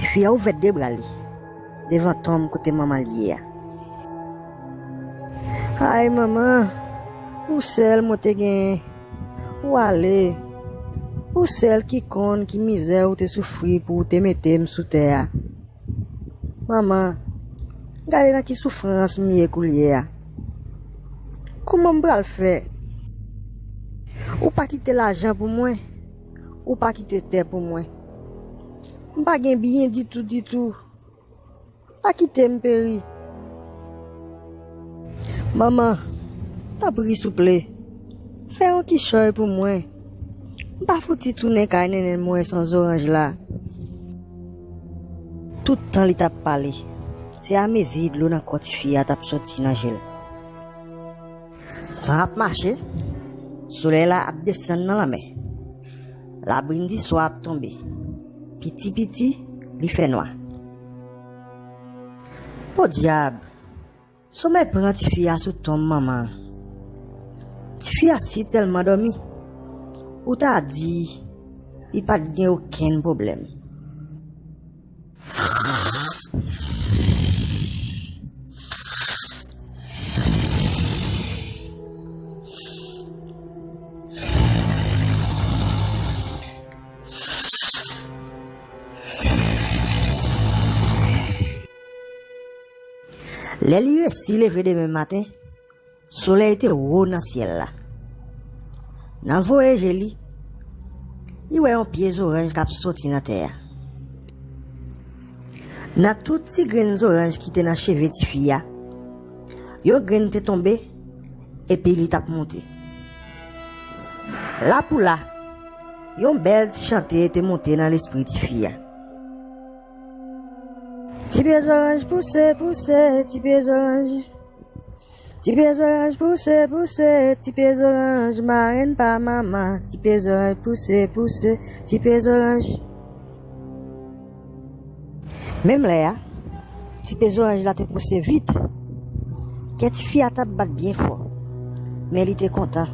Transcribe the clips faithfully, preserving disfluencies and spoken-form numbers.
Fi a ouvè de bra li devan tonm kote manman l ye a. Ay, manman, ou sèl mwen te genyen. Ou ale. Ou sèl ki konn ki mizè ou te soufri pou ou te mete m sou tè a. Manman, gade nan ki soufrans m ye koulye a. Kòman m pral fè? Ou pa kite lajan pou mwen. Ou pa kite tè pou mwen. M pa gen byen ditou, ditou. Pa kite m peri. Manman, tanpri souple, fè yon kichòy pou mwen. M pa fouti tounen kay nènè mwen san zoranj la. Tout tan li t ap pale, se amezi dlo nan kò tifi a t ap soti nan je l. Tan ap mache, solèy la ap desann nan lanmè. Labrin di swa ap tonbe. Piti piti, li fè nwa. Podyab! Somèy pran tifi a sou tonm manman an. Tifi a si tèlman dòmi, ou ta di li pa t gen okenn pwoblèm. Lè li resi leve demen maten, solèy te wo nan syèl la. Nan voye je li, li wè yon pye zoranj k ap soti nan tè a. Nan tout ti grenn zoranj ki te nan cheve tifi a, yon grenn te tonbe, epi li t ap monte. La pou la, yon bèl ti chante te monte nan lespri tifi a. Ti pye zoranj pouse, pouse, ti pye zoranj. Ti pye zoranj pouse, pouse, ti pye zoranj, marenn pa manman, ti pye zoranj pouse, pouse, ti pye zoranj. Menm lè a, ti pye zoranj la te pouse vit. Kè tifi a t ap bat byen fò, men li te kontan.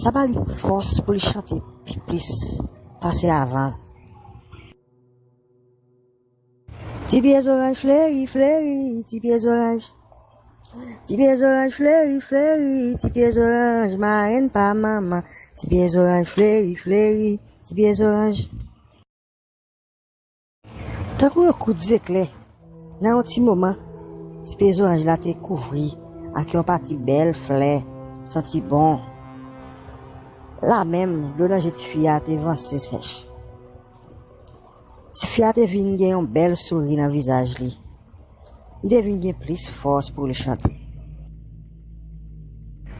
Sa ba li fòs pou li chante pi plis pase avan. Ti pye zoranj fleri, fleri, ti pye zoranj. Ti pye zoranj fleri, fleri, ti pye zoranj, marenn pa manman. Ti pye zoranj fleri, fleri, ti pye zoranj. Tankou yon kout zeklè, nan yon ti moman, ti pye zoranj la te kouvri ak yon pati bèl flè santi bon. La menm, dlo nan je tifi a te vanse sèch. Tifi a te vin gen yon bèl souri nan vizaj li. Li te vin gen plis fòs pou l chante.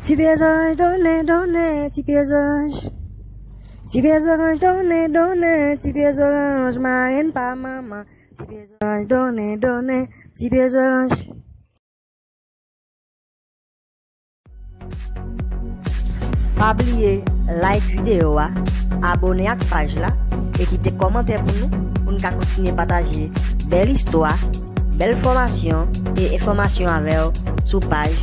Ti pye zoranj donnen, donnen, ti pye zoranj. Ti pye zoranj donnen, donnen, ti pye zoranj, marenn pa manman. Ti pye zoranj donnen, donnen, ti pye zoranj. Pa bliye like videyo a, abone ak paj la, e kite kòmantè pou nou, pou n ka kontinye pataje bèl istwa, bèl fòmasyon e enfòmasyon avè w sou paj